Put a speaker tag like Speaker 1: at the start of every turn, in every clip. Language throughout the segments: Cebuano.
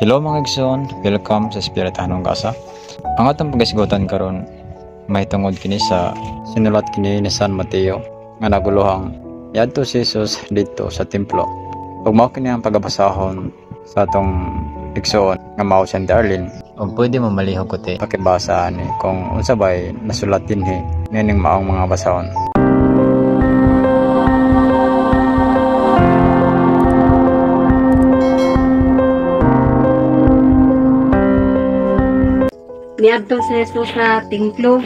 Speaker 1: Hello mga igsoon, welcome sa Espirituhanong Gasa. Ang atong pagisgutan karon mahitungod kini sa sinulat kini ni San Mateo nga naguluhang yadto si Jesus didto sa templo. Ug mao kini ang pagabasahon sa atong igsoon nga mao si Auntie Arlene. Ug pwede mo malihok ko te pakibasa ani kung unsa bay nasulat dinhi niining maong mga basahon.
Speaker 2: Niadto si Jesus sa templo.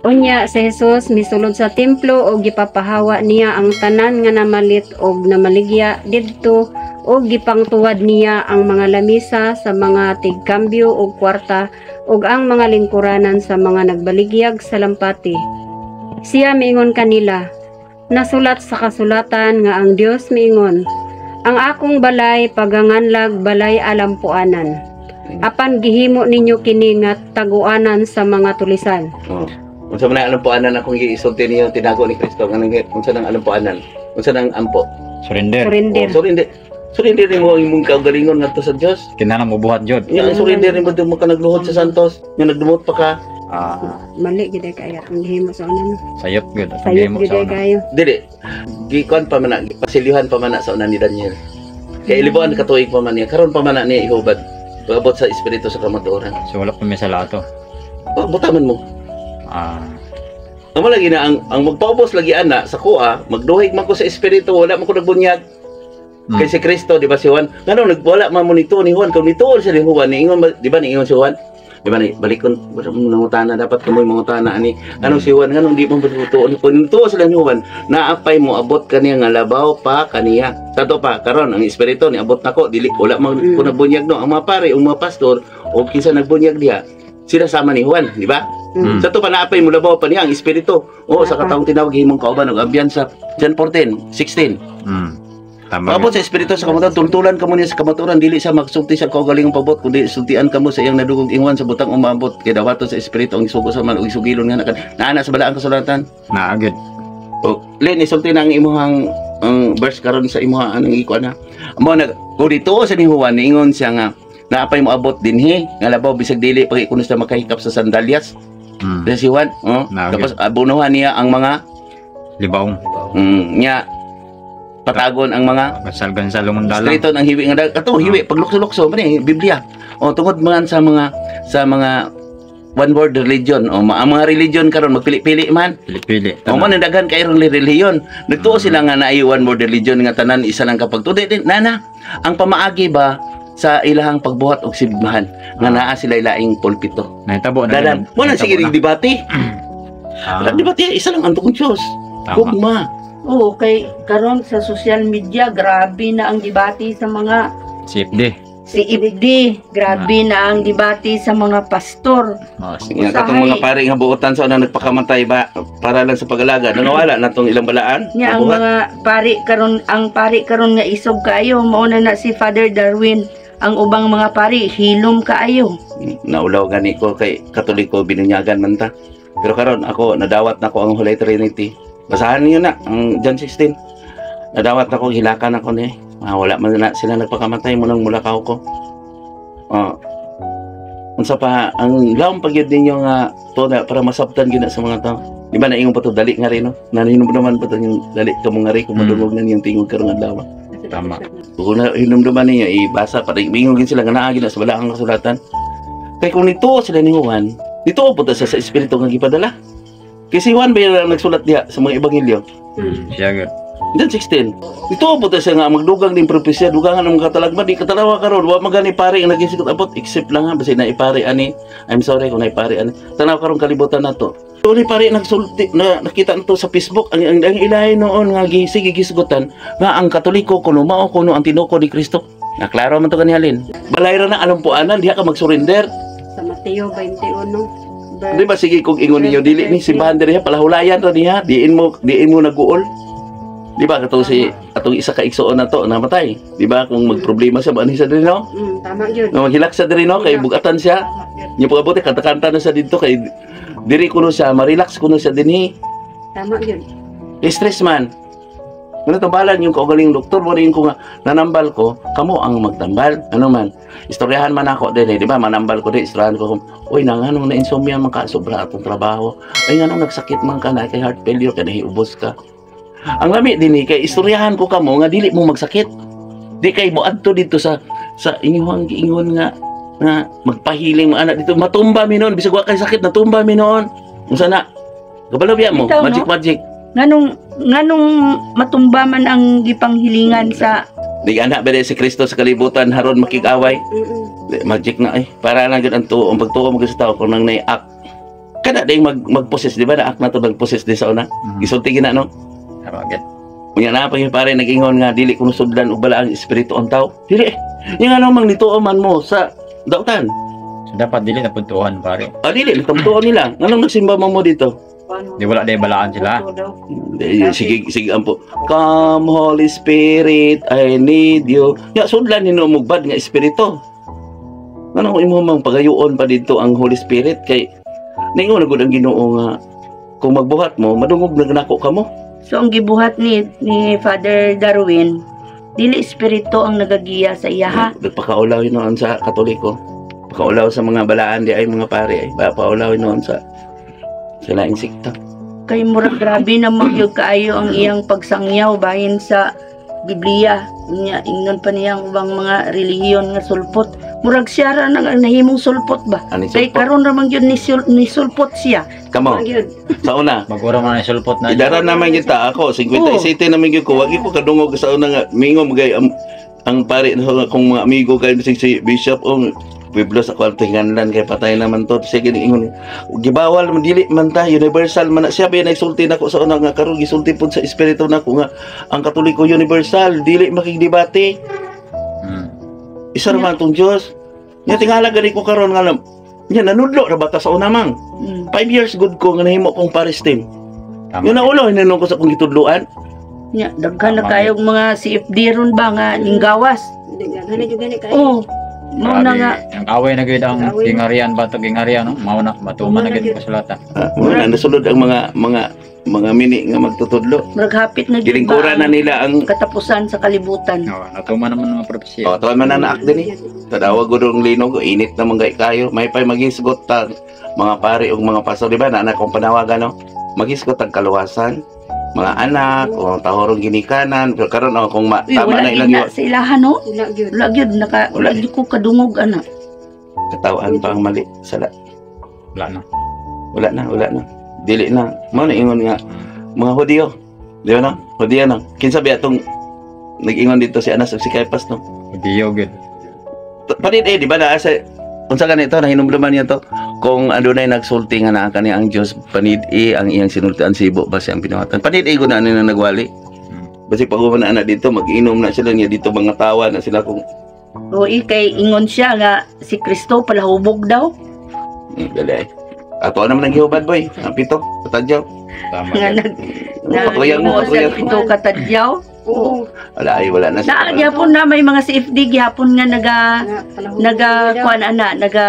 Speaker 2: Unya si Jesus misulod sa templo og gipapahawa niya ang tanan nga namalit og namaligya didto og gipangtuwad niya ang mga lamisa sa mga tigkambyo og kwarta ug ang mga lingkuranan sa mga nagbaligyag sa lampati. Siya miingon kanila, nasulat sa kasulatan nga ang Dios miingon, ang akong balay paganganlag balay alampuanan. Apan gihimo ninyo kini nga taguanan sa mga tulisan.
Speaker 3: Oh. Unsa man ang alampuanan akong giisulti niyo tinago ni Kristo nga nang unsa nang alampuanan? Unsa nang ampo?
Speaker 1: Surrender.
Speaker 2: Surrender.
Speaker 3: Oh, surrender. Surrender nimo ang imong kaugalingon ngadto sa Dios.
Speaker 1: Kinahanglan mobuhat jud.
Speaker 3: Nya surrender nimo mo ka nagluhod sa santos, nga nagdumot pa ka.
Speaker 2: Mali gid kay atong gihimo sa una. No?
Speaker 1: Sayop gyud atong
Speaker 2: Sayop
Speaker 1: gihimo
Speaker 2: gid
Speaker 1: sa una.
Speaker 2: kayo.
Speaker 3: Dili. Gikuan pa man na, pasilyuhan pa man na sa una ni Daniel. Kay ilibuan ka tuig pa man niya, karon pa man na niya ihubad. Pag-abot sa espiritu sa kamatuoran.
Speaker 1: So wala pa may sala ato.
Speaker 3: Oh, butaman mo. Amo lagi na ang magpaubos lagi ana sa kuha, magduhig man ko sa espiritu, wala man ko nagbunyag. Kay si Kristo, di ba si Juan? Ngano nagwala man mo nito ni Juan, kung nito siya ni Juan, niingon di ba niingon si Juan? Di ba ni balikon wala mo nangutana, dapat kamoy mangutana ani. Anong si Juan nganong di mo matutuon? Kung nito sila ni Juan, naapay mo abot kaniya nga labaw pa kaniya. Sa to pa karon ang espiritu ni abot nako, dili wala man ko nagbunyag no. Ang mga pare, ang mga pastor o kinsa nagbunyag diha, sila sama ni Juan, di ba? Sa to pa naapay mo labaw pa niya ang espiritu. Oo, sa katawong tinawag himong kauban og ambiyansa John 14:16.
Speaker 1: Tama.
Speaker 3: Paabot sa espiritu sa kamatuoran, tultulan kamo niya sa kamatuoran, dili sa magsulti sa kaugalingong pabot, kundi sultian kamo sa iyang nadugog ingwan sa butang umabot kay dawaton sa espiritu ang isugo sa man ug isugilon nga naana sa balaang kasulatan.
Speaker 1: Naa gyud.
Speaker 3: O Len, isulti na ang imuhang ang verse karon sa imuha anang ikuan ha. Amo na kung dito sa ni Juan niingon siya nga naapay mo abot dinhi nga labaw bisag dili pag ikuno sa makahikap sa sandalyas. Si Juan, oh, tapos abunuhan niya ang mga
Speaker 1: libaong.
Speaker 3: Nya patagon ang mga
Speaker 1: gansal-gansal ang dalang.
Speaker 3: Straight on ang hiwi nga kato hiwi paglukso-lukso man eh, Biblia. O tungod man sa mga one world religion o ang mga religion karon magpili-pili man.
Speaker 1: Pili-pili.
Speaker 3: O man daghan kay ron relihiyon. Nagtuo sila nga naay one world religion nga tanan isa lang kapag tuod. Nana, ang pamaagi ba sa ilahang pagbuhat og simbahan nga naa sila laing pulpito.
Speaker 1: Nahitabo na.
Speaker 3: Dalan, mo na sige debate. Debate isa lang ang tukong Dios. Gugma.
Speaker 4: Oo, kay karon sa social media grabe na ang debate sa mga
Speaker 1: CFD.
Speaker 4: CFD, grabe na ang debate sa mga pastor.
Speaker 3: Nga katong mga pare nga buotan sa una nagpakamatay ba para lang sa pag-alaga. Nangawala na tong ilang balaan.
Speaker 4: Nya ang mga pare karon, ang pare karon nga isog kaayo, mao na si Father Darwin. Ang ubang mga pare hilom kaayo.
Speaker 3: Naulaw gani ko kay Katoliko binunyagan man ta. Pero karon ako nadawat nako ang Holy Trinity. Basahan niyo na ang John 16. Nadawat nako hilakan ako ni. Wala man na sila nagpakamatay mo nang mulakaw ko. Unsa pa ang laom pagyud ninyo nga to na para masabtan gyud na sa mga tao. Di ba naingon pa to dali nga rin no? Nahinumduman pa to yung dali kamo nga rin kung madungog na niyang tingog karong adlaw.
Speaker 1: Tama.
Speaker 3: Kung hinumduman niya ibasa para ingon gid sila nga naa gid na sa balaang kasulatan. Kay kung nito sila ni Juan, dito po ta sa espiritu nga gipadala. Kay si Juan ba yung nagsulat diha sa mga ebanghelyo?
Speaker 1: Siya gyud.
Speaker 3: John 16. Ito po ta siya nga magdugang din propesya, dugangan ang mga katalagman, di katalawa karon, wa magani pare ang naging sikot abot except lang ha basta naipare ani. I'm sorry kung naipare ani. Tanaw karon kalibutan nato. Uli pare nagsulti na nakita nato sa Facebook ang ilahi noon nga sige gisgutan nga ang Katoliko kuno mao kuno ang tinuko ni Kristo. Na klaro man to kanihalin. Balay ra na alampuanan diha ka magsurrender.
Speaker 2: Sa Mateo 21.
Speaker 3: Di ba sige kung ingon ninyo dili ni simbahan diri palahulayan ra niya, diin mo naguol. Di ba katong si atong isa ka igsuon na to namatay. Di ba kung magproblema siya maanhi sa diri no?
Speaker 2: Tama gyud.
Speaker 3: Nga maghilak sa diri no kay bugatan siya. Nya pag-abot kanta-kanta na siya didto kay diri kuno siya, ma-relax kuno siya dinhi.
Speaker 2: Tama gyud.
Speaker 3: Stress man. Ano tambalan yung kaugaling doktor mo rin ko nga nanambal ko, kamo ang magtambal. Ano man, istoryahan man ako din eh, di ba? Manambal ko din, istoryahan ko kung, uy, nang anong na-insomnia man ka, sobra atong trabaho. Ay, nga nung nagsakit man ka na, kay heart failure ka, nahiubos ka. Ang lami din eh, kay istoryahan ko kamo nga dili mo magsakit. Di kay mo adto dito sa inyong giingon nga nga magpahiling mo anak dito, matumba mi noon bisag wa kay sakit, natumba mi noon. Unsa na kabalo biya mo?
Speaker 4: Bitaw, no?
Speaker 3: Magic, magic.
Speaker 4: Nganong matumba man ang gipanghilingan sa
Speaker 3: Di anak ba si Kristo sa kalibutan haron makig-away?
Speaker 2: Mm-mm.
Speaker 3: Di, magic na eh. Para lang gyud ang tuo, ang pagtuo mo gyud sa tao kung nang nay-act. Kada day mag-possess, di ba na act na to, nag-possess di sa una. Gisulti gina, no?
Speaker 1: Tama gyud.
Speaker 3: Unya na pa yung pare nag-ingon nga dili kuno sudlan og balaang espiritu ang tao. Dili. Yung ano mang nituo man mo sa dautan.
Speaker 1: So dapat dili na puntuhan, pare.
Speaker 3: Ah, dili tuon nila. Nganong nagsimba man mo dito?
Speaker 1: Di wala day balaan sila.
Speaker 3: Di, sige, sige ampo. Come Holy Spirit, I need you. Ya sudlan nino mo bad nga espiritu. Nganong imo mang pagayoon pa dito ang Holy Spirit kay ningon na gud ang Ginoo nga kung magbuhat mo, madungog na nako kamo.
Speaker 4: So ang gibuhat ni Father Darwin, dili espiritu ang nagagiya sa iya, ha.
Speaker 3: Nagpakaulaw noon sa Katoliko. Pakaulaw sa mga balaan di ay mga pare ay pakaulaw noon sa laing sekta.
Speaker 4: Kay murag grabe na magyud kaayo ang iyang pagsangyaw bahin sa Biblia. Unya ingon pa niya ang ubang mga relihiyon nga sulpot. Murag siya ra nang nahimong sulpot ba?
Speaker 3: Ani
Speaker 4: Kay
Speaker 3: sulpot?
Speaker 4: karon ra man gyud ni sulpot siya.
Speaker 3: Kamo
Speaker 2: Gyud.
Speaker 3: sa una.
Speaker 1: Magura man ang sulpot na.
Speaker 3: Idara naman kita ako 57 naman gyud ko, wag ko kadungog sa una nga mingo magay ang pare na akong mga amigo kay si Bishop o pueblo sa kwarto hinganlan kay patay naman to. Sige, ingon gibawal man, dili man ta universal man na siya ba. Nagsulti nako sa una nga karon gisulti pud sa espiritu nako nga ang Katoliko universal, dili makigdebate. Isa ra man tong Dios nya. Tingala gani ko karon nga nya nanudlo ra bata sa una mang 5 years good ko nga nahimo kong parish team.
Speaker 1: Tama.
Speaker 3: Yun na ulo hinanong ko sa akong gitudloan.
Speaker 4: Nya daghan na kayog mga CFD ron ba nga ninggawas.
Speaker 2: Daghan na jud gani kaayo.
Speaker 4: Oh, mao na
Speaker 1: Grabe,
Speaker 4: nga.
Speaker 1: ang away na gyud ang
Speaker 2: Away.
Speaker 1: gingarian ba to, gingarian, no? Mao na matuman na gyud kasulatan.
Speaker 3: Ah, mao na nasulod ang mga mini nga magtutudlo.
Speaker 4: Murag hapit na gyud ba
Speaker 3: Gilingkuran na
Speaker 4: ang
Speaker 3: nila ang
Speaker 4: katapusan sa kalibutan.
Speaker 1: No, natuman naman ang mga propesya.
Speaker 3: Oh, tuwan man na naak din eh. Tadawa gud ang linog, init na mga kayo. May pay magisgot ta mga pare ug mga pastor, di ba? Na akong panawagan, no. Magisgot ang kaluwasan, mga anak o tahorong ginikanan. Pero karon oh, kung
Speaker 4: Uy,
Speaker 3: tama
Speaker 4: wala
Speaker 3: na ilang
Speaker 4: gyud na sa ilahan, no?
Speaker 2: Wala gyud.
Speaker 4: Wala gyud naka
Speaker 3: Wala.
Speaker 4: wala gyud ko kadungog ana.
Speaker 3: Katawan pa ang mali sala.
Speaker 1: Wala na.
Speaker 3: Wala na, wala na. Dili na. Mao na ingon nga mga Hudiyo. Di ba, no? Hudiyo, no? Kinsa ba atong nag-ingon dito, si Anas ug si Caiphas, no?
Speaker 1: Diyo gyud.
Speaker 3: Panid eh, di ba na sa unsa ganito nahinumduman niya to kung adunay nagsulti nga naa kani ang Dios panid eh, ang iyang sinultian sibo ba siyang binuhatan panid eh gud na ani na nagwali. Basi pag na ana dito mag-inom na sila niya dito, mga tawa na sila kung
Speaker 4: O kay ingon siya nga si Kristo palahubog daw.
Speaker 3: Dali ay ato naman ang gihubad, boy, ang pito katadyaw.
Speaker 1: Tama
Speaker 4: Nga
Speaker 1: gyud.
Speaker 4: nag
Speaker 3: Pakuyang mo,
Speaker 4: na
Speaker 3: pakuyang.
Speaker 4: pito katadyaw.
Speaker 2: Oo.
Speaker 3: Wala ay wala na
Speaker 4: Na gyapon na may mga CFD gyapon nga naga
Speaker 2: Nga, palahubog
Speaker 4: naga
Speaker 2: daw.
Speaker 4: kuan ana, naga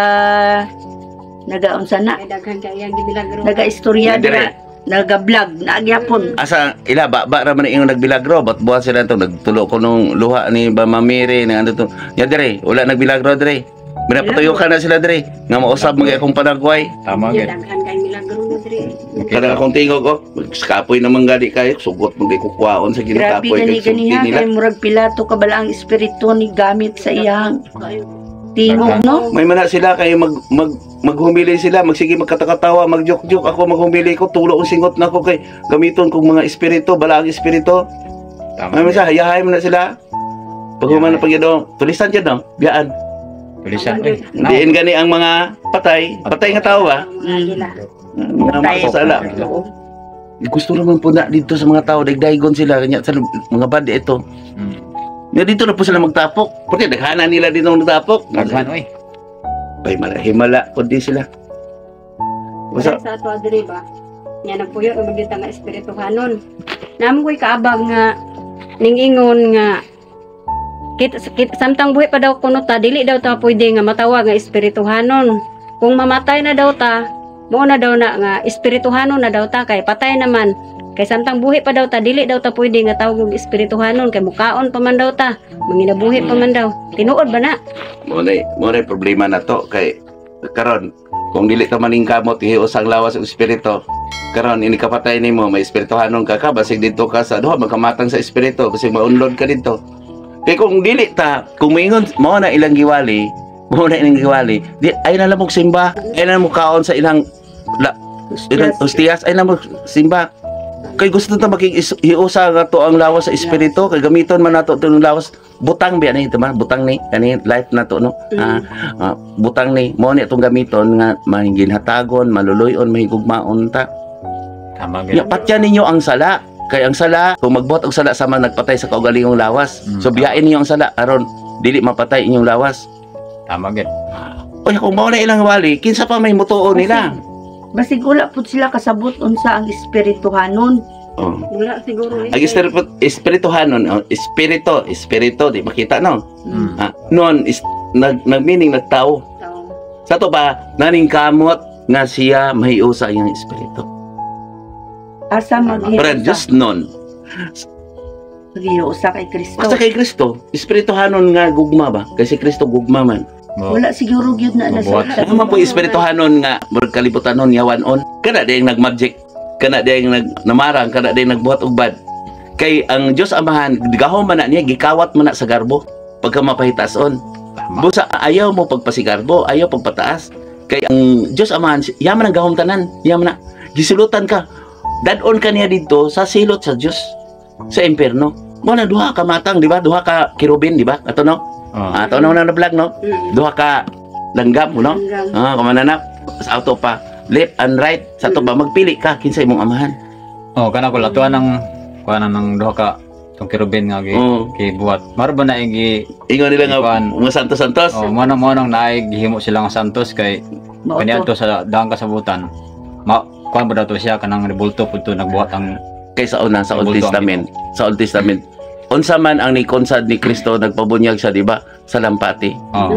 Speaker 4: naga unsa na?
Speaker 2: Ay, daghan kay ang gimilagro.
Speaker 4: Naga istorya
Speaker 3: Dire.
Speaker 4: dira, naga vlog na gyapon.
Speaker 3: Asa ila ba ba ra man ingon nagbilagro bat buhat sila to nagtulo ko nung luha ni ba Mamiri ni ano to nya dire, wala nagbilagro dire, minapatuyo ka na sila dire nga mausab mga akong panagway.
Speaker 1: Tama
Speaker 2: Ya,
Speaker 1: gyud.
Speaker 2: daghan kay milagro na dire.
Speaker 3: Kada akong tingog oh, kapoy naman gali kayo, sugot mo kay kukuhaon sa
Speaker 4: Grabe
Speaker 3: ginakapoy
Speaker 4: gani
Speaker 3: kay sulti
Speaker 4: ganiha
Speaker 3: nila.
Speaker 4: kay murag Pilato kabala ang espiritu ni gamit sa iyang tingog, no?
Speaker 3: May mana sila kayo mag mag maghumili sila, magsige magkatakatawa, magjok-jok. Ako maghumili ko, tulo ang singot na ko kay gamiton kong mga espiritu, balaang espiritu.
Speaker 1: Tama.
Speaker 3: May masa hayahay man na sila. Pag human na pag tulisan dyan, no? Biyaan.
Speaker 1: Tulisan oy.
Speaker 3: Diin gani ang mga patay. Patay nga tao ba?
Speaker 2: Mga agila.
Speaker 3: Mga makasala.
Speaker 4: Oo.
Speaker 3: Gusto naman po na dito sa mga tao, dagdaygon sila, kanya sa mga bad ito. Ya, dito na po sila magtapok. Porque daghana nila dito ang nagtapok.
Speaker 1: Daghan oy.
Speaker 3: Ay, mala, himala po din sila.
Speaker 2: Basta
Speaker 3: Basta,
Speaker 2: sa ato diri ba? Nya nagpuyo ra man gyud ta nga espirituhanon. Namo ko'y kaabag nga ningingon nga kit, samtang buhi pa daw kuno ta, dili daw ta pwede nga matawag nga espirituhanon. Kung mamatay na daw ta, mao na daw na nga espirituhanon na daw ta kay patay naman. Kay samtang buhi pa daw ta, dili daw ta pwede nga tawag og espirituhanon kay mukaon pa man daw ta, manginabuhi pa man daw. Tinuod ba na?
Speaker 3: Mo na problema na to kay karon kung dili ka maningkamot ihiusa ang lawas ug espiritu, karon ini kapatay nimo, may espirituhanon ka ka basig didto ka sa duha magkamatang sa espiritu, basig maunlod ka didto. Kay kung dili ta, kung moingon mao na ilang giwali, mao na ilang giwali, di ay na lang mo simba, ay na lang mo kaon sa ilang la, ilang ostiyas, ay na mo simba. Kay gusto ta maging hiusa nga to ang lawas sa espiritu, kay gamiton man nato itong lawas, butang biya ni ito man, butang ni kani life nato, no? Butang ni mo ni itong gamiton nga mahinginhatagon, maluluyon, mahigugmaon ta.
Speaker 1: Tama gyud.
Speaker 3: Ya, patyan ninyo ang sala. Kay ang sala, kung magbuhat og sala, sama nagpatay sa kaugalingong lawas. So biyain ninyo ang sala aron dili mapatay inyong lawas.
Speaker 1: Tama gyud.
Speaker 3: Oy, kung mao na ilang wali, kinsa pa may mutuo nila?
Speaker 4: Basig wala pud sila kasabot unsa ang espirituhanon.
Speaker 3: Oh.
Speaker 2: Wala siguro eh.
Speaker 3: Ang espiritu, espirituhanon, oh, espiritu, espiritu, di makita, no? Non is nag nagmeaning nagtao.
Speaker 2: Tao.
Speaker 3: Sa to ba naning kamot nga siya mahiusa iyang espiritu.
Speaker 4: Asa
Speaker 3: Pero
Speaker 4: maghiusa?
Speaker 3: just non.
Speaker 4: Maghiusa kay Kristo.
Speaker 3: Basta kay Kristo, espirituhanon nga gugma ba? Kay si Kristo gugma man.
Speaker 4: Wala siguro gyud na
Speaker 1: Mabuhat.
Speaker 4: nasa.
Speaker 3: Ano man po espirituhanon nga murag kalibutanon yawan on. Kana diyang nagmagic, kana diyang nag namarang, kana diyang nagbuhat og bad. Kay ang Dios Amahan, gahom man na niya, gikawat man na sa garbo pagka mapahitason. Busa ayaw mo pagpasigarbo, ayaw pagpataas. Kay ang Dios Amahan, yaman ang gahom tanan, yaman na. Gisulutan ka. Dadon ka niya dito sa silot sa Dios sa impierno. Mo na duha ka matang, di ba? Duha ka kerubin, di ba? Ato, no?
Speaker 1: Oh.
Speaker 3: Ato na na vlog, no? Duha ka langgam, no?
Speaker 2: Hanggang.
Speaker 3: Kumananap sa auto pa. Left and right. Sa ato ba magpili ka kinsa imong amahan.
Speaker 1: Oh, kana ko latuan ng kuan ng duha ka tong kerubin nga gi gibuhat. Maro ba na igi
Speaker 3: Ingon nila nga
Speaker 1: Ikuan.
Speaker 3: mga santos-santos.
Speaker 1: Oh, mo nang naay gihimo sila nga santos kay
Speaker 4: Mao to.
Speaker 1: kaniadto sa daang kasabutan. Ma kuan ba daw to siya kanang rebulto pud to nagbuhat ang
Speaker 3: Kay sa una, sa Old
Speaker 1: Rebulto ang
Speaker 3: Testament, sa Old Testament. Unsa man ang nikonsad ni Kristo, nagpabunyag siya, di ba? Sa lampati.
Speaker 1: Oh.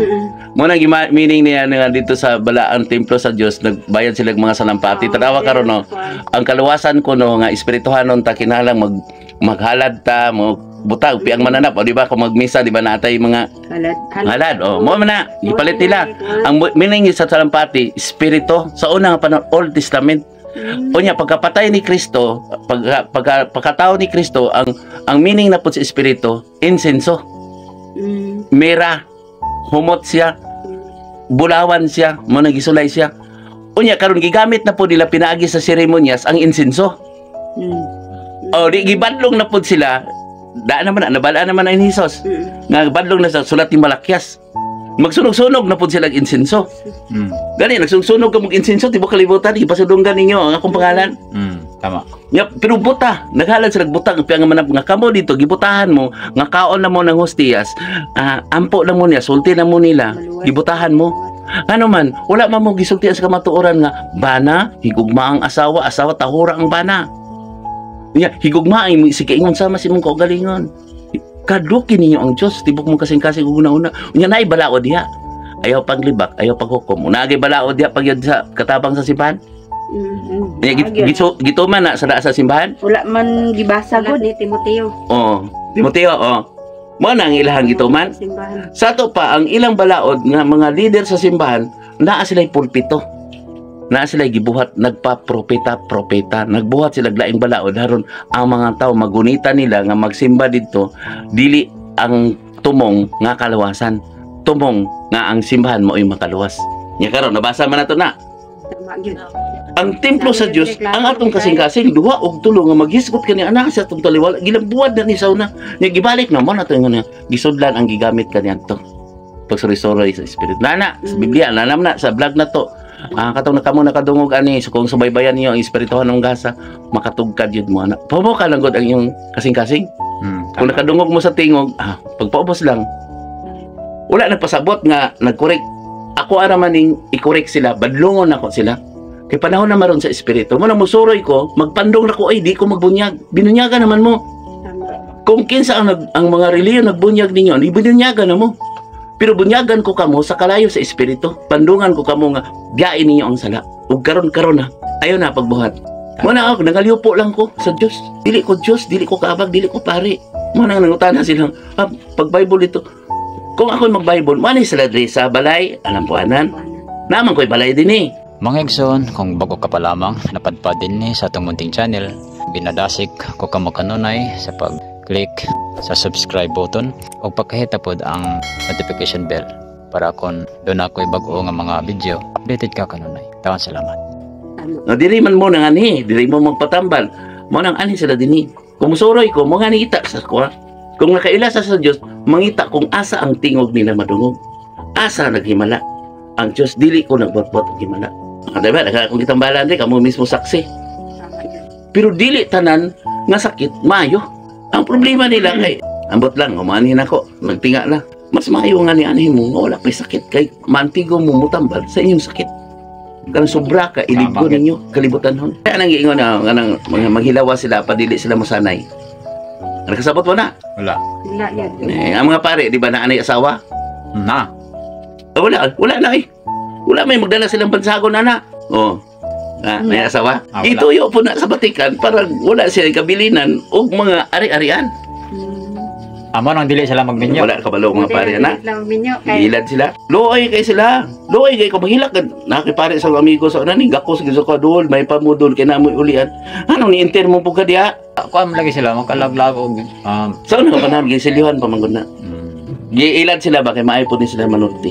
Speaker 3: Mo nang meaning niya nga dito sa balaang templo sa Dios nagbayad sila og mga salampati. Tanawa karon, no. Ang kaluwasan ko, no, nga espirituhanon ta, kinahanglan maghalad ta mo, butag piang mananap o, di ba? Kung magmisa, di ba, natay mga
Speaker 4: Halad.
Speaker 3: halad, oh, mo man na gipalit nila ang meaning sa salampati, espiritu sa una nga panahon, Old Testament. Unya pagkapatay ni Kristo, pagkatao ni Kristo, ang meaning na po sa espiritu, insenso, mera, humot siya, bulawan siya, mo nagisulay siya. Unya karon gigamit na po nila pinaagi sa seremonyas ang insenso. O di gibadlong na po sila. Daan naman na, nabalaan naman na ni Jesus. Nga badlong na sa sulat ni Malakias. Magsunog-sunog na po sila og insenso. Gani nagsunog-sunog ka mong insenso, tibuok kalibutan, ipasudunggan ninyo ang akong pangalan.
Speaker 1: Tama.
Speaker 3: Nga, pero buta, naghalad sila butang, kaya nga man nga kamo dito, gibutahan mo, nga kaon na mo ng hostiyas, ampo na mo niya, sulti na mo nila,
Speaker 4: Maluwas.
Speaker 3: Gibutahan mo. Ano man, wala man mo gisultian sa kamatuoran nga, bana, higugma ang asawa, asawa tahura ang bana. Nya, higugma ang imong sige ingon sama sa imong kaugalingon. Kadukin ninyo ang Diyos, tibok mo kasing-kasing ug una-una. Unya naay balaod diha. Ayaw paglibak, ayaw paghukom. Una agay balaod diha pag sa katabang sa simbahan. Nya gituman na sa sa simbahan.
Speaker 4: Wala man gibasa
Speaker 2: Sulat
Speaker 4: gud.
Speaker 2: ni Timoteo.
Speaker 3: Oh, Timoteo, oh. Mo na ang ilahang gituman.
Speaker 2: Simbahan.
Speaker 3: Sa ato pa, ang ilang balaod nga mga leader sa simbahan, naa sila'y pulpito. Naa sila'y gibuhat, nagpa-propeta, propeta. Nagbuhat sila laing balaod aron ang mga tao magunita nila nga magsimba didto, dili ang tumong nga kaluwasan. Tumong nga ang simbahan mao'y makaluwas. Nya karon nabasa man nato na.
Speaker 2: Tama gyud.
Speaker 3: Ang templo sa Dios, ang atong kasing-kasing duha og tulo nga maghisgot kani anak sa atong taliwala, gilambuad na ni sa una. Nya gibalik na mo na to nga gisudlan ang gigamit kaniadto. Pagsuroy-suroy sa espiritu. Nana, sa Biblia, nanam na sa vlog na to. Katong na kamo nakadungog ani, so kung subaybayan niyo ang espirituhan ng gasa, makatugkad yun mo ana. Pamo ka lang gud ang iyong kasing-kasing. Kung nakadungog mo sa tingog, pagpaubos lang. Wala nagpasabot nga nagkorek. Ako ara man ning i-correct sila, badlongon nako sila. Kay panahon na maron sa espiritu. Mo na musuroy ko, magpandong na ko, ay di ko magbunyag. Binunyagan naman mo.
Speaker 2: Tama.
Speaker 3: Kung kinsa ang mga relihiyon nagbunyag ninyo, ibunyagan na mo. Pero bunyagan ko kamo sa kalayo sa espiritu. Pandungan ko kamo nga biyain ninyo ang sala. Ug karon karon na, ayaw na pagbuhat. Muna ako, nangaliupo lang ko sa Diyos. Dili ko Diyos, dili ko kaabag, dili ko pare. Muna nga nangutana silang, pag Bible ito. Kung ako'y mag-Bible, manay sila diri sa balay, alam puanan. Naman ko'y balay din eh.
Speaker 1: Mga igsoon, kung bago ka pa lamang napadpad din ni sa atong munting channel, binadasik ko kamo kanunay sa pag-click sa subscribe button o pagkahita pod ang notification bell para kung doon ako'y bago nga mga video, updated ka kanunay. Taon salamat.
Speaker 2: Tama.
Speaker 3: No, diri man mo nang ani, diri mo magpatambal. Mo nang ani sila dinhi. Kung musuroy ko, mo nga nangita sa kuha. Kung nakaila sa Dios, mangita kung asa ang tingog nila madungog. Asa naghimala. Ang Dios dili ko nagbuot-buot og himala. Ah, diba? Kung gitambalan di kamo mismo saksi.
Speaker 2: Tama yun.
Speaker 3: Pero dili tanan nga sakit maayo. Ang problema nila kay ambot lang humanhin ako, nagtinga na. Mas maayo nga ni anhin mo nga wala pa'y sakit kay mantigo mo mutambal sa inyong sakit. Kanang sobra ka iliggo
Speaker 1: Tama.
Speaker 3: Ninyo kalibutan hon. Kaya nang giingon na nga mga maghilawa sila padili sila mosanay. Nakasabot mo na.
Speaker 1: Wala.
Speaker 2: Wala yan.
Speaker 3: Eh, ang mga pare, di ba na anay asawa?
Speaker 1: Na.
Speaker 3: Ah, wala, wala na eh. Wala may magdala silang bansagon na. Oh. Ah, may asawa.
Speaker 1: Ah, wala.
Speaker 3: Ituyo po na sa Batikan para wala siya kabilinan og mga ari-arian.
Speaker 1: Amo nang dili sila magminyo.
Speaker 3: Wala kabalo mga pare na.
Speaker 2: Lang minyo kay
Speaker 3: Gilad sila. Luoy kay sila. Luoy kay ko mahilak nakipare sa amigo sa una ni gakos gyud sa kadul may pamudol kay namoy ulian. Anong ni-enter mo pug ka diha?
Speaker 1: Kuan lagi sila magkalaglag og
Speaker 3: Sa una nga panahon gisilyohan pa man gud na. Giilad sila ba kay maayo pud ni sila manulti.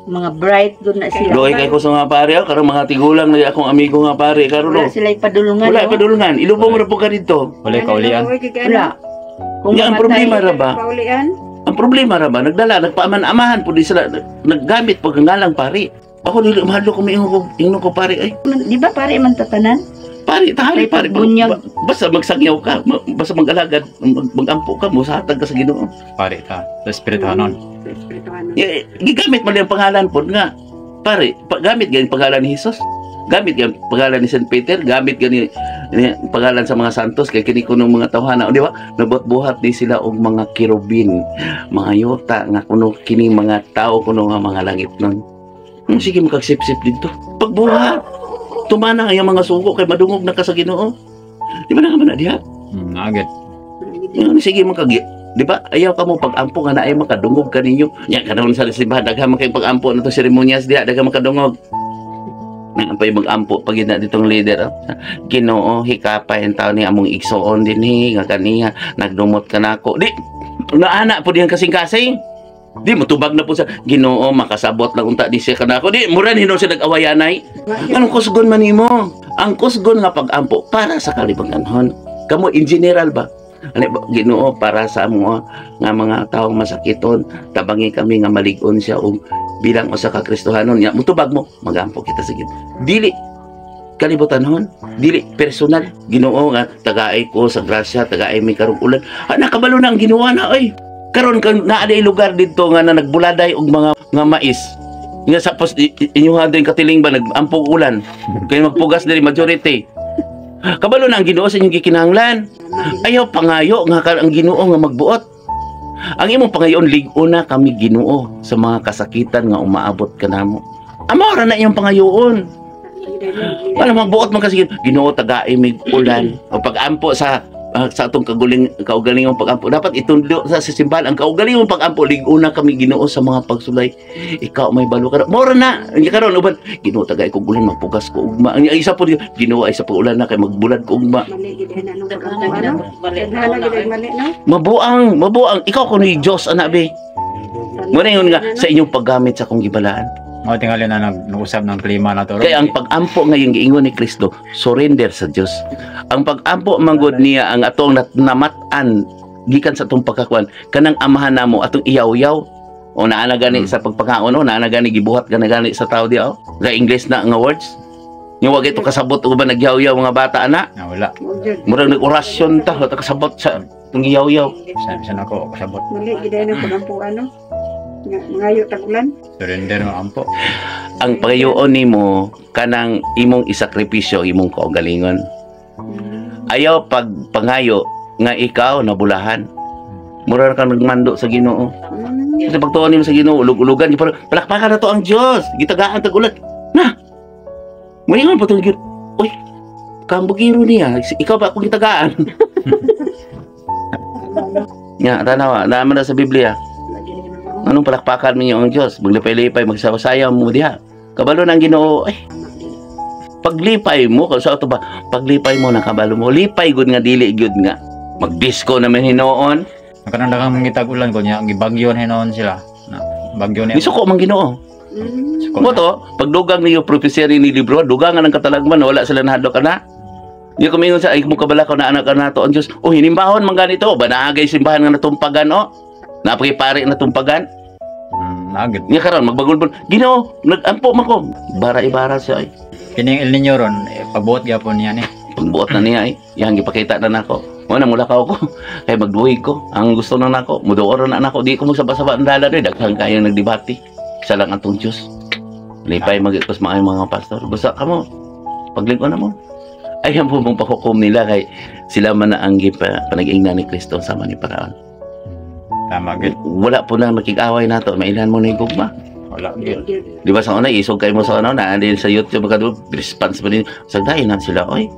Speaker 4: Mga bright gud na sila.
Speaker 3: Luoy kay ko sa mga pare oh, karon mga tigulang na akong amigo nga pare karon
Speaker 4: Wala
Speaker 3: oh.
Speaker 4: sila ipadulungan.
Speaker 3: Wala
Speaker 4: no?
Speaker 3: padulungan. Ilubong ra pug ka dito.
Speaker 1: Wala kaulian.
Speaker 4: Wala. Kung
Speaker 3: Nga, ang
Speaker 4: mamatay,
Speaker 3: problema ra ba?
Speaker 2: Paulian.
Speaker 3: Ang problema ra ba nagdala nagpaaman-amahan pud ni sila naggamit pag ngalang pare. Ako dili mahadlok ko miingon ko pare ay.
Speaker 4: Di ba pare man tatanan?
Speaker 3: Pare, tahali
Speaker 4: May
Speaker 3: pare.
Speaker 4: pagbunyag.
Speaker 3: Basta magsangyaw ka, basta mag-alagad, magampo ka, musatag ka sa Ginoo.
Speaker 1: Pare ta. Sa espirituhanon.
Speaker 2: Sa espirituhanon.
Speaker 3: Eh, gigamit man lang ang pangalan po nga. Pare, gamit gani pangalan ni Jesus. Gamit gani pangalan ni Saint Peter, gamit gani ni pangalan sa mga santos kay kini kuno mga tawhana, di ba? Nagbuhat-buhat di sila og mga kerubin, mga yuta nga kuno kini mga tao kuno nga mga langit nun. Sige makagsip-sip dito. Pagbuhat, tumana ang iyang mga sugo kay madungog na ka sa Ginoo. Di ba na man na diha?
Speaker 1: Agad.
Speaker 3: Yan, sige makagi. Di ba? Ayaw ka mo pag-ampo nga naay makadungog ka ninyo. Yan karon sa simbahan daghan man kay pag-ampo na to seremonyas diha daghan makadungog. Nang pay mag-ampo pag na ditong leader. Oh. Ginoo hikapay ang taon ni among igsoon dinhi nga kaniya nagdumot ka nako. Di naana po diyang kasing-kasing. Di motubag na po sa Ginoo makasabot lang unta di siya kanako. Di mura ni siya nag-awayanay. Anong kusgon man nimo? Ang kusgon nga pag-ampo para sa kalibanganhon. Kamo in general ba? Ano ba, Ginoo para sa amo nga mga taong masakiton, tabangi kami nga malig-on siya og bilang usa ka Kristohanon nya mutubag mo, magampo kita sa Ginoo. Dili kalibutanhon, dili personal. Ginoo nga tagaay ko sa grasya, tagaay mi karong ulan. Ah, nakabalo na ang Ginoo na oy. Karon kang naa di lugar didto nga na nagbuladay og mga nga mais. Nga sa pos inyuha din katiling ba nagampog ulan. Kay magpugas diri majority. Kabalo na ang Ginoo sa inyong gikinahanglan. Ayaw pangayo nga ang Ginoo nga magbuot. Ang imong pangayon lig-on na kami Ginoo sa mga kasakitan nga umaabot kanamo. Amo ra na iyong pangayoon. Wala magbuot man kasi Ginoo tagaay mig ulan o pag-ampo sa sa atong kaguling kaugalingong pag-ampo dapat itundo sa simbahan ang kaugalingong pag-ampo lig-on na kami Ginoo sa mga pagsulay ikaw may balo karon mora na ang karon uban Ginoo tagay kog ulan magpugas ko ugma ang isa po Ginoo ay sa ulan na kay magbulad ko ugma.
Speaker 2: Mali gid na nung pag-ampo ano. Daghan na gid ang mali no.
Speaker 3: Mabuang mabuang ikaw kuno Dios ana be mo na yun nga sa inyong paggamit sa akong gibalaan.
Speaker 1: Mao tingali na nag-usab ng klima na to.
Speaker 3: Kaya ang pag-ampo ngayon giingon ni Kristo, surrender sa Dios. Ang pag-ampo manggod niya ang atong namat-an gikan sa atong pagkakuan kanang amahan namo atong iyaw-yaw. O naa na gani sa pagpakaon o naa na gani gibuhat ka na gani sa tao diha. Oh. Sa English na nga words. Nga wag ito kasabot o ba nagyaw-yaw mga bata ana.
Speaker 1: Na wala.
Speaker 2: Mo jud.
Speaker 3: Murag nag-orasyon ta ta kasabot sa itong iyaw-yaw.
Speaker 1: Sa nako kasabot.
Speaker 2: Mali gid na pag-ampo ano. Nga mangayo tag ulan.
Speaker 1: Surrender mo ampo.
Speaker 3: Ang pagayoon nimo kanang imong isakripisyo imong kaugalingon. Ayaw pag pangayo nga ikaw nabulahan. Mura ra ka nagmando sa Ginoo. Kasi pagtuon nimo sa Ginoo, ulug-ulugan, palakpakan na to ang Dios. Gitagaan tag ulan. Na. Muingon pa tong Ginoo. Uy. Kambugiro niya, ikaw ba akong gitagaan? Nga, tanawa, naman na sa Biblia. Anong palakpakan ninyo ang Diyos? Maglipay-lipay, magsayaw mo diha. Kabalo ng Ginoo, ay, paglipay mo, sa ato ba, paglipay mo, nakabalo mo, lipay gud nga, dili gud nga. Magdisco naman hinoon.
Speaker 1: Kanang daghang mangitag ulan ko niya, gibagyo na hinoon sila. Na, bagyo niya.
Speaker 3: Nisuko man Ginoo.
Speaker 1: Suko
Speaker 3: Mo
Speaker 1: na.
Speaker 3: to, pagdugang niyo propesya ni libro, dugangan ang katalagman, wala sila nahadlok ka na. Di ko mingon sa ay mo kabala ko na anak ka nato ang Dios. Oh, hinimbahon man ganito, ba naagay simbahan nga natumpagan oh. Napakipare na tumpagan.
Speaker 1: Naagad.
Speaker 3: Nya karon magbagulbol. Ginoo, nagampo man ko. Bara ibara siya ay.
Speaker 1: Kining El Niño ron, eh, pagbuot gyapon niya ni.
Speaker 3: Pagbuot na niya ay. Yang gipakita na nako. Mo na mula ka ko. Kay magduhig ko. Ang gusto na nako, muduor na nako. Di ko magsaba-saba ang dalan eh. Daghan kayo nagdebate. Isa lang atong Diyos. Lipay magikos mga mga pastor. Basta kamo, paglingkon na mo. Ay, ang po mong pahukom nila kay sila man na ang panag-ingna ni Kristo sama ni Paraon.
Speaker 1: Tama gid.
Speaker 3: Wala po nang nakig-away nato, mailan mo na yung gugma.
Speaker 1: Wala gid.
Speaker 3: Di ba sa una, isog kayo mo sa una, na din sa YouTube, magkado, response pa din. Sagdayin na sila, oy.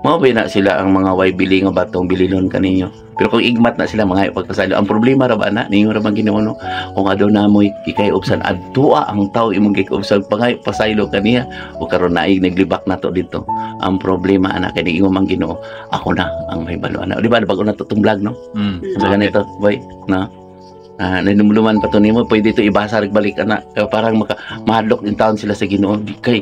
Speaker 3: Mao ba na sila ang mga way bili nga batong bililon kaninyo. Pero kung igmat na sila mga ipagkasalo, ang problema ra ba na ninyo ra bang Ginoo no? Kung aduna mo'y gikay-ubsan adtua ang tao imong gikay-ubsan pangay pasaylo kaniya o karon naig naglibak nato dito. Ang problema ana kay niingon man Ginoo, ako na ang may balo ana. Di ba bago na to tong vlog no?
Speaker 1: Mm.
Speaker 3: Sa ganito, boy, no? Ah, nanumuluman pa to nimo, pwede to ibasa rig balik ana. Kaya parang maka mahadlok din taon sila sa Ginoo. Di kay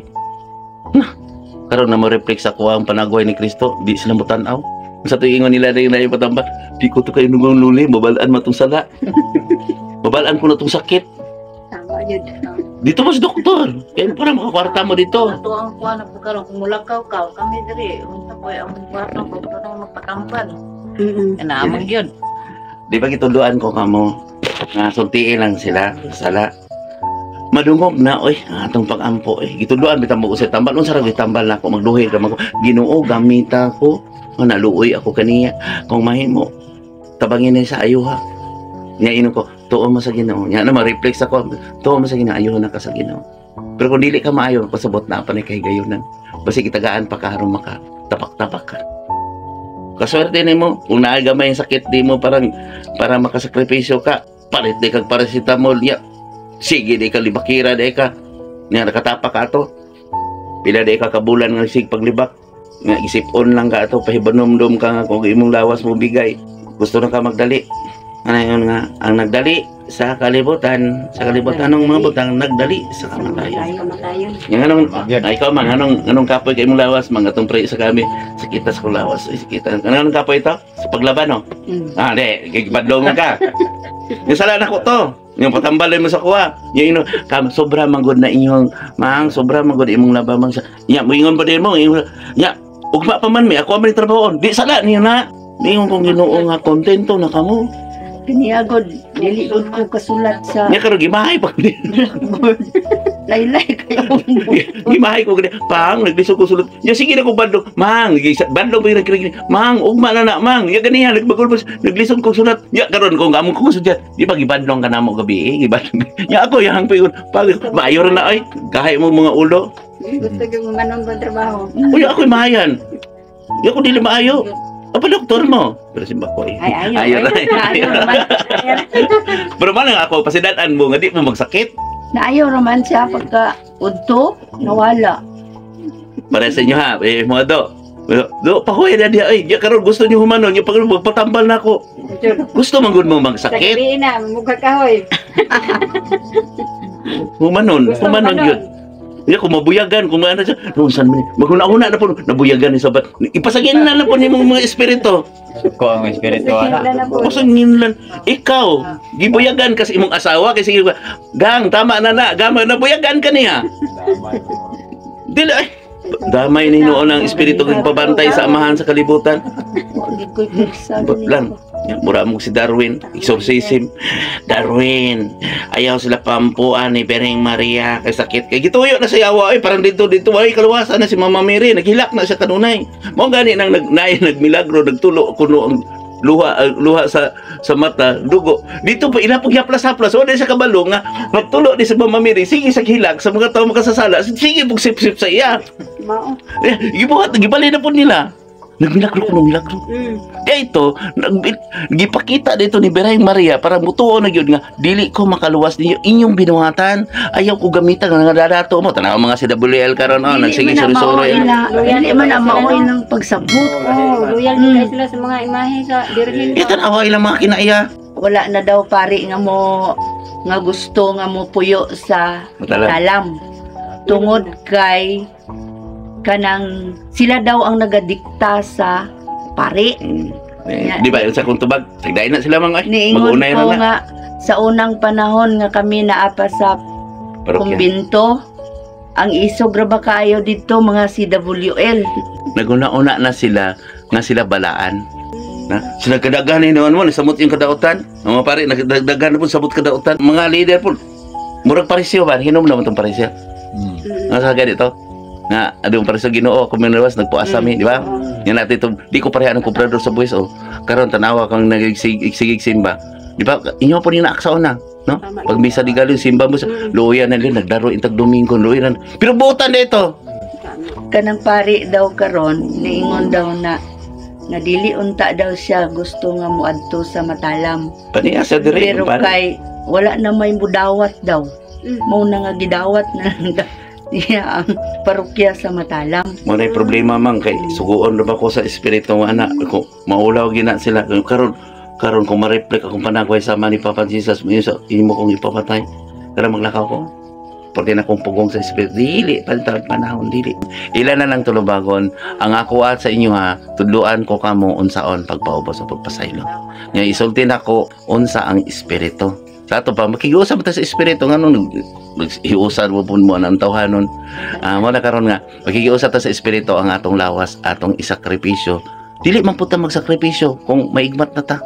Speaker 3: na karon na mo reflect sa kuha ang panagway ni Kristo, di sila mo tan-aw. Sa tuingon nila rin na yung patamba, di ko to kayo nungang luli, mabalaan matong sala. Mabalaan ko na tong sakit.
Speaker 2: Tama yun.
Speaker 3: Dito mo sa doktor. Kaya para makakwarta mo dito.
Speaker 5: Ato ang kuha na po karon kung mulakaw ka kami diri unsa po ang kwarto ko tanong magpatambal. Kana among gyud.
Speaker 3: Di ba gituluan ko kamo? Nga sultiin lang sila sala. Madungog na oy ang atong pag-ampo eh. Gituluan bitaw mo ko sa tambal unsa ra gitambal nako magduhi ra man ko. Ginoo gamita ko nga naluoy ako kaniya kung mahimo tabangin ni sa ayuha. Nya inom ko tuo mo sa Ginoo. Nya na ma-reflex ako tuo mo sa Ginoo ayuha na ka sa Ginoo. Pero kung dili ka maayo pasabot na pa ni kay gayunan. Basi kitagaan pa ka aron maka tapak-tapak ka. Kaswerte nimo kung naa gamay ang sakit di mo parang para makasakripisyo ka palit di kag paracetamol nya sige di ka libakira di ka nya nakatapak ka ato pila di ka kabulan nga sig paglibak nga isip-on lang ka ato pahibanomdom ka nga kung imong lawas mo bigay gusto na ka magdali ano yun nga ang nagdali sa kalibutan ng mga butang nagdali sa kamatayon.
Speaker 2: Kamatayon.
Speaker 3: Yang anong ay, ikaw man anong anong kapoy kay imong lawas mga atong pre sa kami sakita sa kong lawas ay sakita anong kapoy ito sa paglaban no. Ah, di, gigibadlo mo ka. Yung sala na ko to. Yung patambalay mo sa kuha. Yung ino, kam, sobra manggod na inyong, mang, sobra manggod imong laba, mang, sa, ya, moingon pa din mo, ingon, ya, ugma pa man mi, ako man trabaho, di sala niyo na. Ningon kong Ginoo nga kontento na kamo.
Speaker 4: Kiniagod, dili gud ko kasulat sa
Speaker 3: Nya karon gimahay pa
Speaker 4: blackboard. Laylay kayo.
Speaker 3: Gimahay ko gani. Pang naglisod ko sulot. Ya sige na ko bandong. Mang, bandong pa yung Mang, ugma na na mang. Ya ganihan nagbagol naglisod ko sulat. Ya karon ko ngamon ko sudya. Di ba gibandong ka namo gabi eh, gibandong. Ya ako yang payon. Pag maayo ra na ay. Kahay mo mga ulo.
Speaker 2: Gusto ko manon ba trabaho?
Speaker 3: Uy, ako'y mahayan. Ya ko dili maayo. Apa doktor mo? Pero simba ko eh.
Speaker 2: Ay, ayaw.
Speaker 3: Ayaw ra.
Speaker 4: Naayo raman.
Speaker 3: Pero man ang ako pasidanan mo nga di mo magsakit.
Speaker 4: Naayo raman siya pagka udto, nawala.
Speaker 3: Para sa inyo ha, eh, mga do. Do, pahuwi na diya. Ay, ya karon gusto niyo humanon, yung pag magpatambal na ako. Gusto man gud mo
Speaker 2: Sa
Speaker 3: magsakit.
Speaker 2: gabi na, mukha kahoy.
Speaker 3: Humanon,
Speaker 2: Gusto
Speaker 3: humanon
Speaker 2: humanon.
Speaker 3: yun. Ya kung mabuyagan, kung maano siya, noon saan man, maghuna-huna na po, nabuyagan ni sabat. Ipasagin na na po ni mong mga espiritu.
Speaker 1: Suko ang espiritu ana.
Speaker 2: Wala na po.
Speaker 3: Pasagin lang. Ikaw, gibuyagan kasi imong asawa, kasi sige, gang, tama na na, gama, nabuyagan ka niya. Dili, ay, damay ni noon ang espiritu kang pabantay sa amahan sa kalibutan.
Speaker 4: Wa gid ko'y pirsa
Speaker 3: But lang. Ya, mura mo si Darwin, exorcism. Darwin, ayaw sila pampuan ni Bereng Maria kay sakit. Kay gituyo na sa yawa ay parang dito dito ay kaluwasan na si Mama Mary, naghilak na siya kanunay. Mao gani nang nag naay nagmilagro nagtulo kuno ang luha ang luha sa mata dugo dito pa ila paghaplas-haplas wala siya kabalo nga magtulo ni sa Mama Mary sige sa hilak sa mga tao makasasala sige pug sip-sip sa iya.
Speaker 2: Mao.
Speaker 3: Eh, gibuhat, gibali na po nila. Nagmilagro ko ng milagro. Kaya ito, gipakita dito ni Biraheng Maria para mutuo na gyud nga dili ko makaluwas ninyo inyong binuhatan. Ayaw ko gamitan nga nga dadato mo. Tanaw mga CWL karon, oh,
Speaker 4: Dili
Speaker 3: nagsige
Speaker 4: man na mao
Speaker 3: suri-suri.
Speaker 4: Dili man na mao ilang pagsabot.
Speaker 2: Oh, loyal mm. Sila sa mga imahe sa Birhen.
Speaker 3: Eh, tanawa ilang mga kinaiya.
Speaker 4: Wala na daw pari nga mo nga gusto nga mo puyo sa
Speaker 3: Matalam.
Speaker 4: Matalam. Tungod kay kanang sila daw ang nagadikta sa pari.
Speaker 3: Eh, di ba, sa kong tubag, sagdain na sila mga ay.
Speaker 4: Niingon
Speaker 3: Mag-unay
Speaker 4: ko
Speaker 3: na na.
Speaker 4: nga sa unang panahon nga kami naa pa sa
Speaker 3: Parokya.
Speaker 4: kumbinto, ang isog ra ba kaayo didto mga CWL.
Speaker 3: Naguna-una na sila nga sila balaan. Na, sila kadaghan ni noon mo, samot yung kadautan. Ang mga pare, nagdaghan na po samot kadautan. Mga leader po, murag parisyo ba? Hinom naman itong parisyo. Nga sa ganito, nga adong parisyo Ginoo, kung minawas, nagpuasa mi, di ba? Yan natin ito, di ko pareha ng komprador sa buwis, oh. Karon tanawa kang nagsigig simba. Di ba? Inyo po ni naaksaon na, no?
Speaker 2: Tama.
Speaker 3: Pag misa di galon simba mo, luya na nila, nagdaro intag Domingo, luya na. Pero buotan na ito.
Speaker 4: Kanang pari daw karon niingon daw na nga dili unta daw siya gusto nga moadto sa Matalam.
Speaker 3: Paniya sa dire,
Speaker 4: Pero
Speaker 3: pare.
Speaker 4: kay wala na may mudawat daw. Mao na nga gidawat na lang daw niya ang parokya sa Matalam.
Speaker 3: Mo na problema man kay suguon na ba ko sa espiritu nga anak ko maulaw gina sila karon karon kung ma-reflect akong panagway sama ni Papa Jesus mo sa imo kong ipapatay karon maglakaw ko porque na kong pugong sa espiritu dili pantawad panahon dili ila na lang tulubagon ang ako at sa inyo ha tudluan ko kamo unsaon pagpaubos o pagpasaylo nya isulti nako unsa ang espiritu sa ato pa makigiusap ta sa espiritu nganong naghiusan mo pud mo ang tawhanon. Mo na karon nga makikiusap ta sa espiritu ang atong lawas, atong isakripisyo. Dili man pud ta magsakripisyo kung maigmat na ta.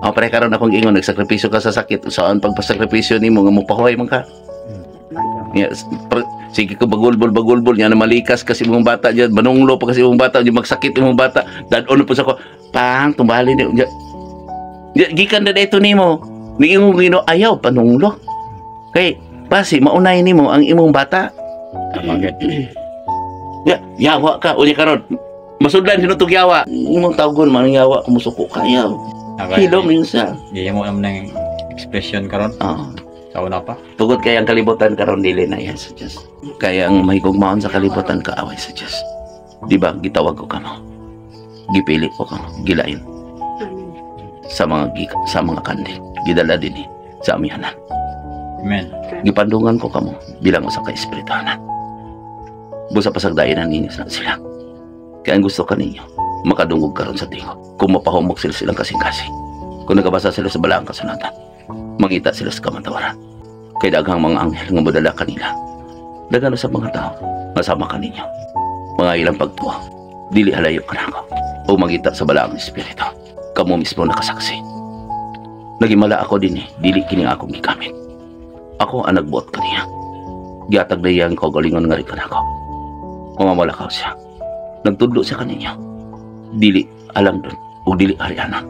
Speaker 3: O pare karon akong ingon nagsakripisyo ka sa sakit, saan pagpasakripisyo nimo nga mopahuway man ka? Yes, sige ko bagulbol bagulbol nya na malikas kasi imong bata diyan, manunglo pa kasi imong bata, di magsakit imong bata. Dadon po sa ko, pang tumbali ni. Nya, nya, gikan na dito nimo. Ni imong Ginoo ayaw panunglo. Kay basi maunay nimo ang imong bata.
Speaker 1: Tama gyud.
Speaker 3: Ya, yawa ka unya karon. Masudlan hinutog yawa. Imong tawgon man yawa kumusuko ka yaw. Hilom yun siya.
Speaker 1: Gihimo naman ng expression karon sa una pa.
Speaker 3: Tugod kay ang kalibutan karon dili na yan sa Diyos. Kaya ang mahigugmaon sa kalibutan kaaway sa Diyos. Di ba gitawag ko kamo? Gipili ko kamo, gilain
Speaker 2: Amen.
Speaker 3: sa mga sa mga kandil. Gidala dinhi sa amihanan.
Speaker 1: Amen.
Speaker 3: Gipandungan ko kamo bilang usa ka espirituhanan. Busa pasagdayanan ninyo sa sila. Kaya ang gusto kaninyo, makadungog karon sa tingog. Kung mapahumok sila silang kasing-kasing. Kung nagabasa sila sa balaang kasulatan, mangita sila sa kamatawaran. Kay daghang mga anghel nga modala kanila. Daghan sa mga tao, masama kaninyo. Mga ilang pagtuo, dili halayo kanako. O mangita sa balaang espiritu. Kamo mismo nakasaksi. Nagimala ako din eh, dili kini akong gigamit. Ako ang nagbuot kaniya. Giatag na iyang kaugalingon nga rin kanako. Mamamalakaw siya. Nagtudlo siya kaninyo. Dili alam dun, o dili harianan.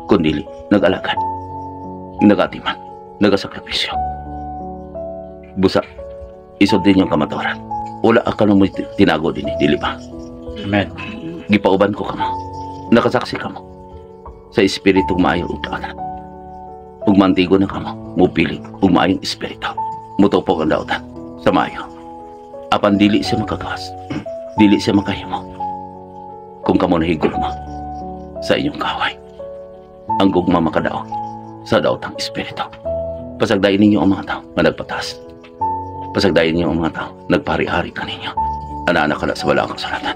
Speaker 3: Kundili nag-alagad, nagatiman, nagasakripisyo. Busa, isod din yung kamatawaran. Wala ka na mo tinago din eh, dili ba?
Speaker 1: Amen.
Speaker 3: Gipauban ko kamo. Nakasaksi kamo. Sa espiritu maayo ug daotan. Ug mantigo na kamo, mupili ug maayong espiritu. Mutupok ang daotan sa maayo. Apan dili siya makagawas. Dili siya makahimo. Kung kamo nahigugma sa inyong kaway. Ang gugma makadaog sa daotang espiritu. Pasagdayin ninyo ang mga tao nga nagpatas. Pasagdayin ninyo ang mga tao nagpari-hari kaninyo. Ana-ana ka na sa balaang kasulatan.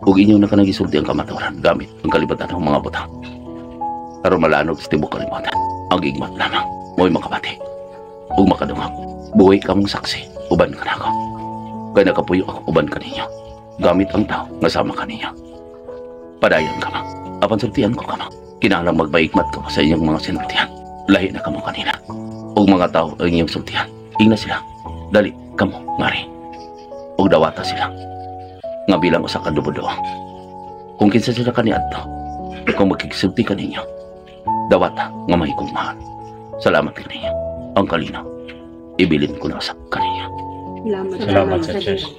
Speaker 3: Ug inyo na ka nagisulti ang kamatawaran gamit ang kalibutan ng mga butang. Aron malanog sa tibok kalibutan, ang igmat lamang mo'y makabati ug makadungag. Buhi ka mong saksi, uban ka nako. Kay nakapuyo ako uban kaninyo. Gamit ang tao nga sama kaninyo. Padayon ka ma. Apan sultian ko ka ma. Kinahanglan magmaigmat ka sa inyong mga sinultian. Lahi na kamo kanila. Ug mga tao ang inyong sultian. Ingna sila. Dali kamo ngari. Ug dawata sila nga bilang usa ka dubudo. Kung kinsa sila kaniadto, kung magkigsulti kaninyo, dawata nga mahigugmahan. Salamat kaninyo. Ang kalinaw, ibilin ko na sa kaninyo.
Speaker 2: Salamat.
Speaker 1: Salamat sa Diyos.